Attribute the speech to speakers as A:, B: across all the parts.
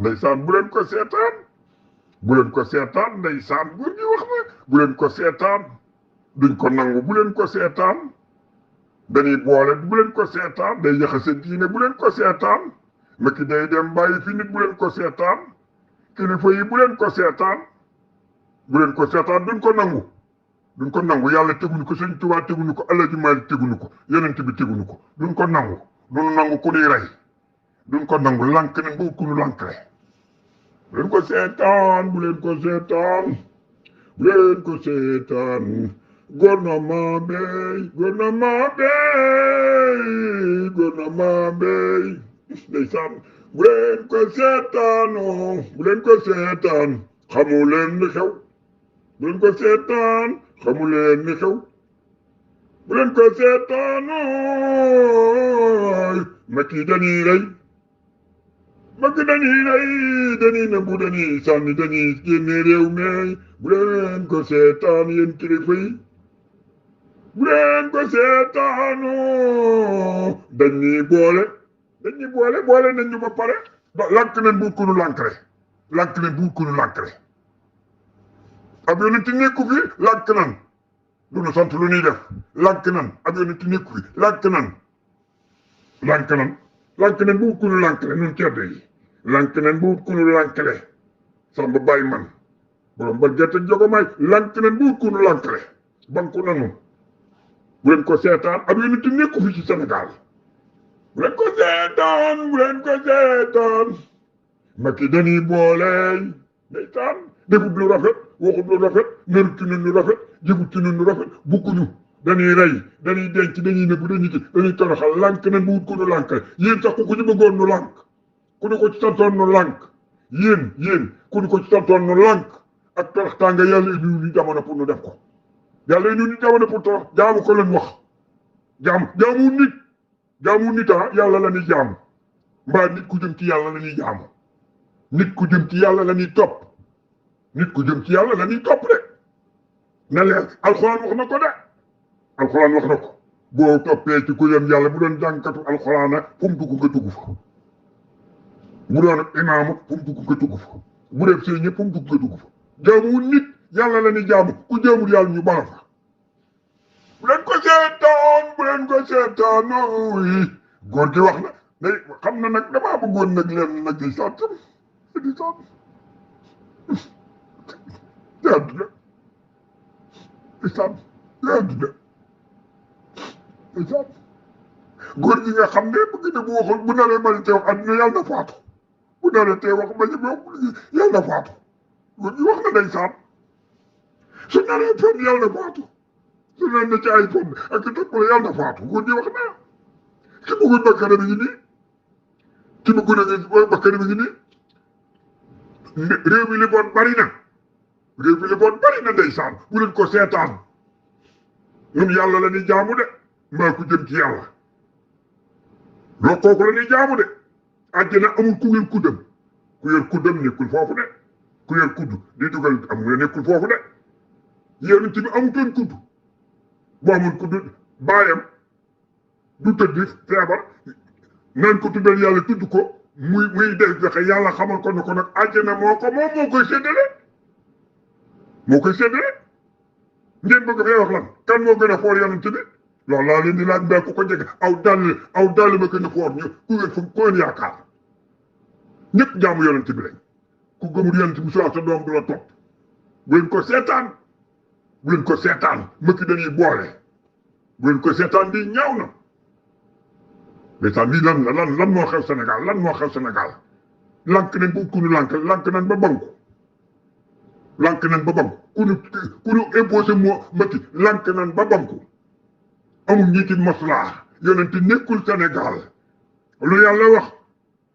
A: ndeysaan bu leen ko seetaan bu leen ko seetaan ndeysaan góor gi wax na bu leen ko seetaan duñ ko nangu bu leen ko seetaan dañuy boole bu leen ko seetaan day jaxase diine bu leen ko seetaan Macky day dem bàyyi fi nit bu leen ko seetaan kilifa yi bu leen ko seetaan bu leen ko seetaan duñ ko nangu yàlla teguñu ko Sëñ Tuubaa teguñu ko Alaaji Maalik teguñu ko yonent bi teguñu ko duñ ko nangu duñ nangu ku ñuy rey duñ ko nangu lànk nañ ba ku ñu lànk rek bu leen ko seetaan bu leen ko seetaan bu leen ko seetaan gouvernement bay ndeysaan bu leen ko seetaanoo bu leen ko seetaan xamu leen li xew bu leen ko seetaan xamu leen li xew bu leen ko seetaanoo Macky dañuy rey Macky dañuy rey dañuy nëbbu dañuy sànni dañuy génne réew mi bu leen ko seetaan yéen kilifa yi bu leen ko seetaanoo dañuy boole nañ ñu ba pare lànk nañ bu kunu lànkre lànk nañ bu kunu lànkre ab yonent nekku fi lànk nan du nu sant lu ñuy def lànk nan ab yonent nekku fi lànk nan bu kunu lànkre nun ceddo yi lànk nañ bu kunu lànkre samba bàyyi man borom ba gerte jogomaay lànk nañ bu kunu lànkre banku nanu bu leen ko seetaan ab yonent nekku fi ci Sénégal bu leen ko seetaan Macky dañuy boole ndeysaan defut lu rafet waxut lu rafet narut ci nun lu rafet jëfut ci nun lu rafet bukkuñu dañuy rey dañuy denc dañuy nëbbu dañuy toroxal lànk nañ bu wut ku nu lànk yéen sax ku ko ci bëggoon nu lànk ku ñu ko ci santoon nu lànk yéen ku ñu ko ci santoon nu lànk ak toroxtaanga yàlla indi ñu jamono pour nu def ko yàlla indi ñu jamono pour torox jaamu ko leen wax jaamu nit yàlla la ñuy jaamu mbaa nit ku jëm ci yàlla la ñuy jaamu nit ku jëm ci yàlla la ñuy topp nit ku jëm ci yàlla la ñuy topp de na leer alxuraan wax na ko de alxuraan wax na ko boo toppee ci ku jëm yàlla bu doon jàngkatu alxuraan ak fu mu dugg nga dugg fa bu doon imaam fu mu dugg nga dugg fa bu def sëy ñëpp fu mu dugg nga dugg fa jaamuwul nit yàlla la ñuy jaamu ku jaamul yàlla ñu bala fa bu leen ko seetaan nooy góor gi wax na day xam na nag damaa bëggoon nag leen nag di sant àdduna góor gi nga xam ne bëgg na bu waxul bu naree mari te wax àdduna yàlla na faatu bu naree te wax ba ñëpp yàlla na faatu góor gi wax na day sant su naree fen yàlla na faatu su naree na ci ay fen ak topp la yàlla na faatu góor gi wax na ki bëggul bakkanam ngi nii ki bëggul bakkanam ngi nii réew mi li bon bari na ndeysaan bu leen ko seetaan ñun yàlla la ñuy jaamu de maa ko jëm ci yàlla loo kooku la ñuy jaamu de àjjana amul ku yor kuddam nekkul foofu de ku yor kudd di dugal am nga nekkul foofu de yéen ci bi amutoon kudd boo amoon kudd baayam du tëdd feebar naan ko tuddal yàlla tudd ko muy def fexe yàlla xamal ko ne ko nag àjjana moo koy séddale ngeen bëgg fee wax lan kan moo gën a foor yonent bi loolu laa leen di laaj mbaa ku ko jege aw dàll ma gën a foor ñu ku ngeen yaakaar ñëpp jaamu yonent bi lañ ku gëmul yonent bi sa doom du la topp bu leen ko seetaan Macky dañuy boole bu leen ko seetaan di ñaaw na ndeysaan lii lan moo xew Sénégal lank nañ bu ku nu lank nañ ba banku ku nu imposé moo Macky lank nañ ba banku amul ñiiti maslaa yonent nekkul Sénégal lu yàlla wax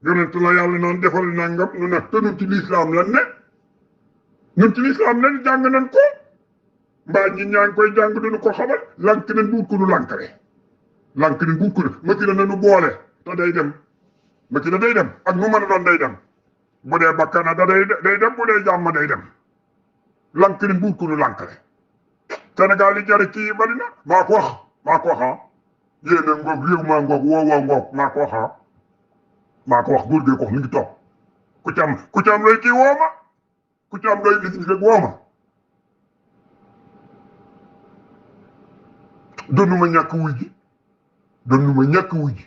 A: yonent la yàlla naan defal nangam nu ne te ñun ci lislaam lan ne jàng nañ ko mbaa ñi ñaa ngi koy jàng duñu ko xamal lank nañ bu ku nu lankre Macky na nañu boole te day dem Macky na day dem ak nu mën a doon day dem bu dee bakkana da day dem bu dee jàmm day dem lank nañ bu ku nu lankre Sénégal li jare kii bari na maa ko wax yéen a ngoog réew maa ngoog woowoo ngoog maa ko wax góor gee ko mi ngi toog ku ci am looy kii wooma ku ci am looy liggéey rek wooma doonu ma ñàkk wuy ji